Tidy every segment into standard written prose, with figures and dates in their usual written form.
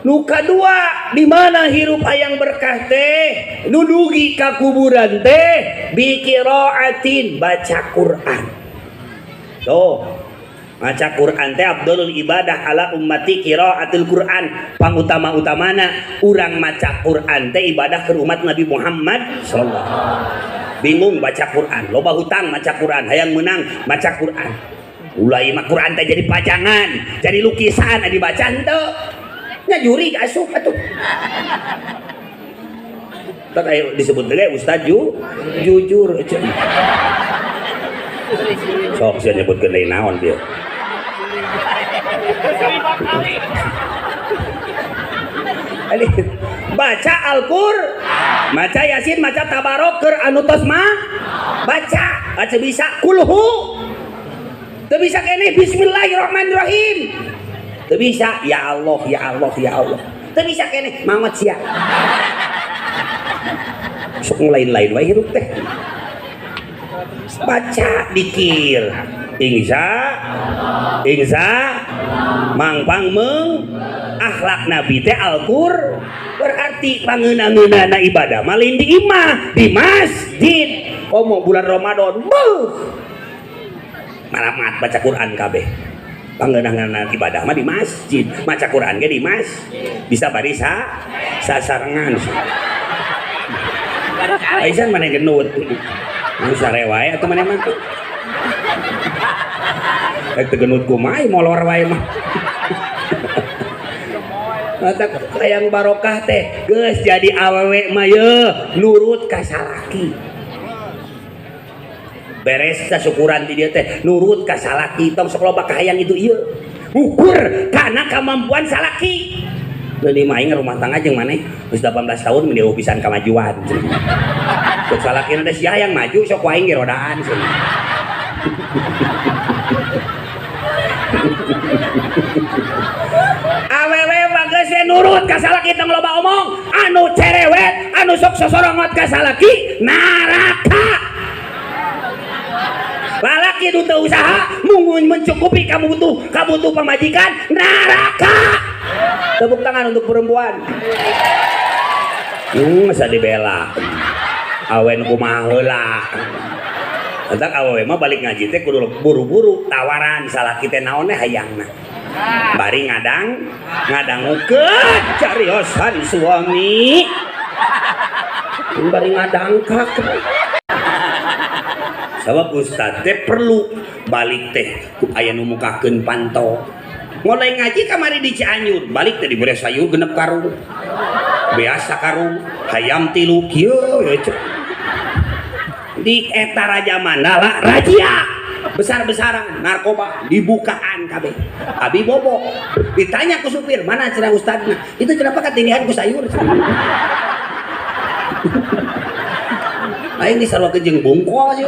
Nu kadua, di mana hirup hayang berkah teh? Nu dugi ka kuburan teh bi qiraatin, baca Quran. Tuh, maca Quran teh afdalul ibadah ala ummati qiraatul Quran. Pangutama-utamana urang maca Quran teh ibadah ke umat Nabi Muhammad sallallahu alaihi wasallam. Bingung baca Quran, loba hutang maca Quran, hayang menang maca Quran. Ulah mah Quran teh jadi pajangan, jadi lukisan dibaca henteu. Nya juri asup atuh. Tak aya disebut deui ustaz jujur. Sok sia nyebutkeun deui naon dia. Baca Al-Qur'an, maca Yasin, maca Tabarok keur anu tos mah baca, baca bisa kulhu. Teu bisa keneh bismillahirrahmanirrahim. Teu bisa ya Allah, ya Allah, ya Allah. Teu bisa keneh maot sia. Sok lain-lain wae hirup teh. Baca dikir. Insya insya mangpang meng akhlak Nabi teh Al-Qur'an berarti pangeuna-ngeunana ibadah mah lain di imah, di masjid. Komo bulan Ramadan, beuh. Malamat baca Quran kabeh. Pangeuna-ngeunana ibadah mah di masjid, maca Quran ge di masjid. Bisa bari sasarengan. Aisan maneh genut. Nu sare wae atuh maneh mah. Rek teu genut kumaha molor wae mah. Mata hayang barokah teh geus jadi awewe mah yeuh nurut ka salaki. Beres ta syukuran di dieu teh nurut ka salaki, tong sok loba kahayang itu ieu. Ukur kana kemampuan salaki. Deui mah aing rumah tangga jeung maneh geus 18 tahun mun eueuh pisan kamajuan. Cek salakina teh sia hayang maju sok ku aing ge rodaan cenah. Awewe mah geus nurut ka salaki tong loba omong, anu cerewet, anu sok sosorongot ka salaki neraka. Lalaki nu teu usaha mung mencukupi kabutuh pamajikan neraka. Tepuk tangan untuk perempuan. Masa dibela. Awen kumaha heula. Entak awewe mah balik ngaji teh kudu buru-buru tawaran salaki teh naon teh hayangna. Bari ngadangukeun cariosan suami. Bari ngadangkak. Sabab ustad teh perlu balik teh aya nu mukakeun panto. Mulai ngaji kamari di Cianjur, balik teh dibere sayur genep karung. Biasa karung, hayam tilu kieu we cek. Di eta Raja Mandala razia besar-besaran narkoba dibukaan kabeh. Abi bobo ditanya ku supir, "Mana cenah ustadna?" Itu kenapa katindihan ku sayur. Aing disarwakeun jeung bungkol sih.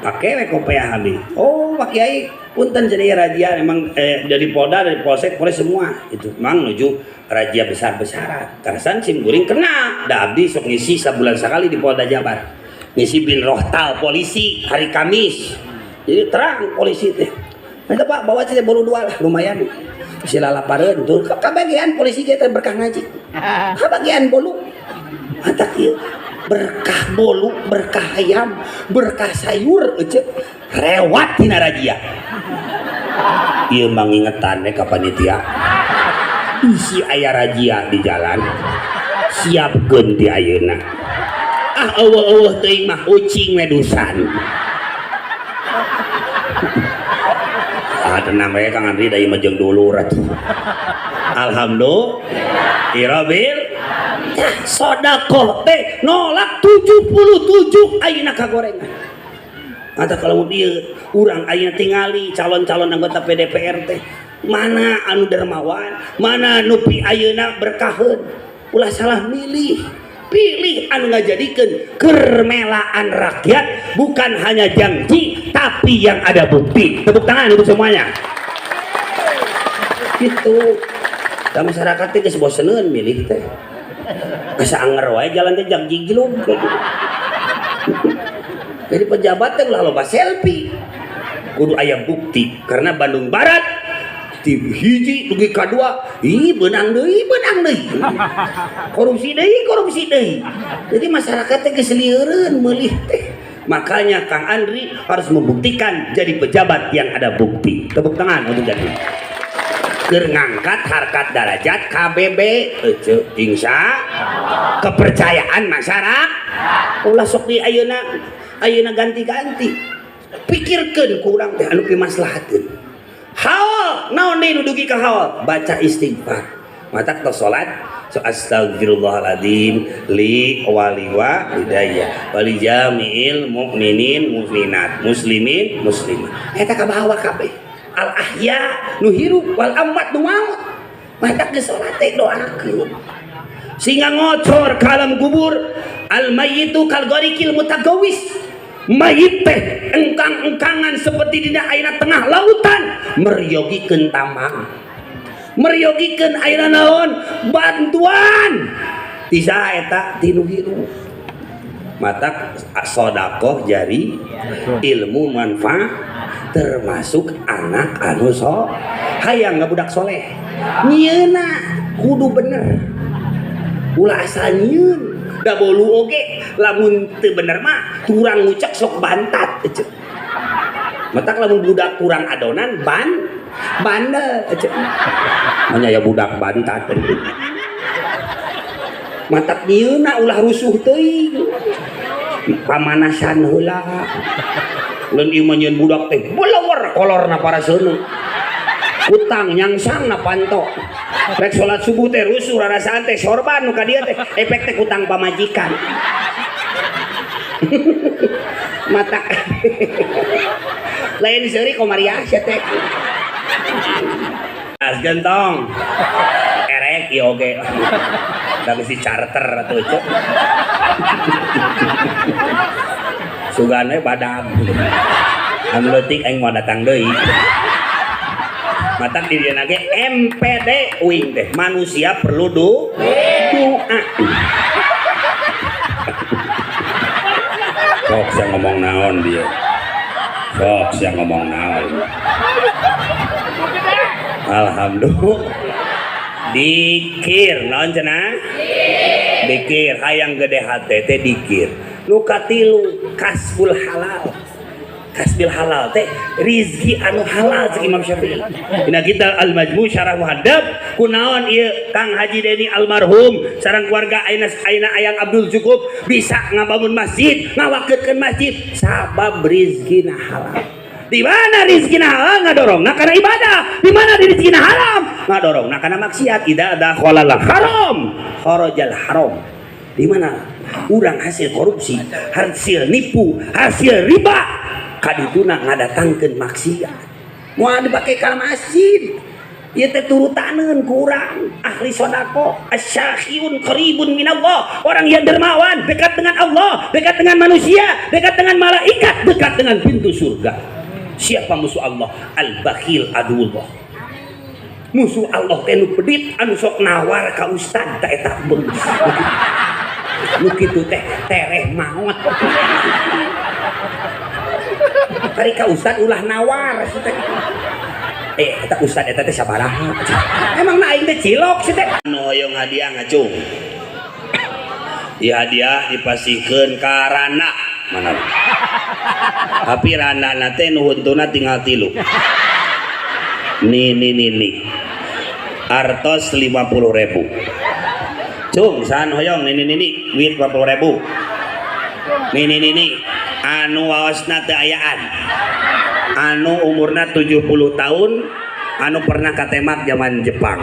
Pake we kopeah abi. Oh, Pak Kiai, punten jadi razia memang dari Polda, dari Polsek, Polres semua itu memang menuju razia besar-besaran. Karasan sim guring kena. Da abdi sok ngisi sabulan sekali di Polda Jabar. Ngisi bin rohtal polisi hari Kamis. Jadi terang polisi teh. Nah, Pak, bawa sih bolu dua lah, lumayan. Sila lapareun tuh kabagian polisi kita berkah ngaji. Kabagian bolu. Mata kieu berkah bolu, berkah ayam, berkah sayur ece rewat tina razia. Ieu mangingetan we ka panitia. Isi aya razia di jalan. Siapkeun ti ayeuna. Ah eueuh-eueuh teuing mah ucing we dusan. Ah tenang we Kang Andri da ieu mah jeung dulur atuh. Alhamdulillah. Irabil sodakoh teh nolak 77 ayeuna kagorengan. Mata kalau dia urang ayeuna tingali calon-calon anggota PDPR teh mana anu dermawan, mana nu pi ayeuna berkaheun. Ulah salah milih. Pilih anu ngajadikeun kermelaan rakyat, bukan hanya janji tapi yang ada bukti. Tepuk tangan untuk semuanya. Gitu. Da masyarakat teh geus boseneun milih teh. Asa anger wae jalan teh jang jiglug. Jadi pejabat teh ulah loba selfie. Kudu aya bukti karena Bandung Barat Ti hiji dugi ka dua, ih beunang deui, beunang deui. Korupsi deui, korupsi deui. Jadi masyarakat teh geus lieureun meulih teh. Makanya Kang Andri harus membuktikan jadi pejabat yang ada bukti. Tepuk tangan untuk jadi. Keur ngangkat harkat darajat KBB ece insya kepercayaan masyarakat. Ulah sok di ayeuna ayeuna ganti-ganti. Pikirkeun ku urang teh anu kimaslahateun. Haul, naon deui nu dugi ka haul? Baca istighfar. Matak tos salat, so astagfirullahaladzim li wali walidayya wali jami'il mukminin mukminat muslimin muslimat. Eta kabawa kabeh. Al ahya nu hirup wal amwat nu maut. Matak geus salat teh doakeun. Sehingga ngocor ka alam kubur, al mayyitu kal gharikil mutagawis. Mayit teh engkang-engkangan seperti dina ayeuna tengah lautan, meryogikeun tambang, meryogikeun ayeuna naon bantuan ti saha eta ti nu hirup. Matak sodakoh jari ilmu manfaat termasuk anak anu so hayang ngabudak soleh nyieuna kudu bener, ulah asal nyieun. Da bolu oge lamun teu bener mah turang ngucek sok bantat ece. Matak lamun budak kurang adonan ban bandel ece. Manya ya budak bantat. Matak nyieuna ulah rusuh teuing. Pamanasan heula. Leun ieu mah nyieun budak teh belewer kolorna para seuneu. Utang nyangsangna panto. Rek salat subuh teh rusuh rarasaan teh sorban nu ka dieu teh efek teh kutang pamajikan. Mata lain seuri komariah sia teh. As gentong. Erek ieu oge. Da bisi charter atuh cuk. Sugane badag. Anu leutik aing moal datang deui. Matak di dieu ge MPD uing teh manusia perlu doa. Sok sia ngomong naon dia. Sok sia ngomong naon. Alhamdulillah. Dikir naon cenah? Dikir hayang gede hate teh dikir. Nu katilu kasbul halal. Kasbil halal teh rizki anu halal cek Imam Syafi'i. Dina kitab Al-Majmu' Syarah Muhaddab kunaon ieu Kang Haji Deni almarhum sareng keluarga ayeuna ayeuna Ayang Abdul Cukup bisa ngabangun masjid, ngawakeutkeun masjid sabab rizkina halal. Di mana rizkina halal ngadorongna kana ibadah, di mana rizkina haram ngadorongna kana maksiat. Idza dakhalal haram kharajal haram. Di mana urang hasil korupsi, hasil nipu, hasil riba kadituna ngadatangkeun maksiat. Moal dipake ka masjid. Ieu teh turutaneun ku urang ahli sedekah, asyakhiyun qaribun minallah, orang yang dermawan dekat dengan Allah, dekat dengan manusia, dekat dengan malaikat, dekat dengan pintu surga. Siapa musuh Allah? Al-bakhil aduullah. Musuh Allah teh nu pedit anu sok nawar ka ustad ta eta beus. Nu kitu teh tereh maot. Kari ka ustad ulah nawar si teh. Eta ustad eta teh sabaraha? Emang na aing teh cilok si teh. Anu hoyong hadiah ngacung. Ieu hadiah dipasihkeun ka rana. Mana? Tapi rana teh nu huntuna tinggal 3. Ni ni ni ni. Artos 50.000. Cung sahan hoyong ni ni ni ni duit 50.000. Ni ni ni ni anu waosna teu ayaan. Anu umurna 70 tahun, anu pernah katemak zaman Jepang.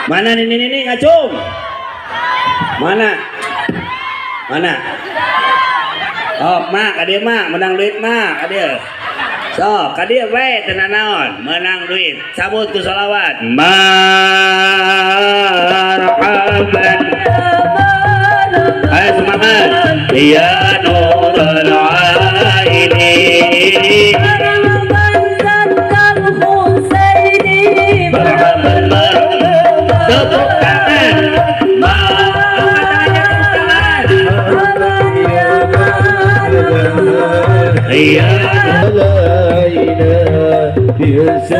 Mana ni ni ni ni ngacung? Mana? Mana? Oh, mak, ka dieu mak, menang duit mak, ka dieu. Sok, ka dieu we teu nanaon, menang duit. Cabut ku selawat. Marhaban. Ayo semangat. Ya nurul aini. Marhaban, marhaban. Tepuk tangan. Iya. La ilaha Ieu.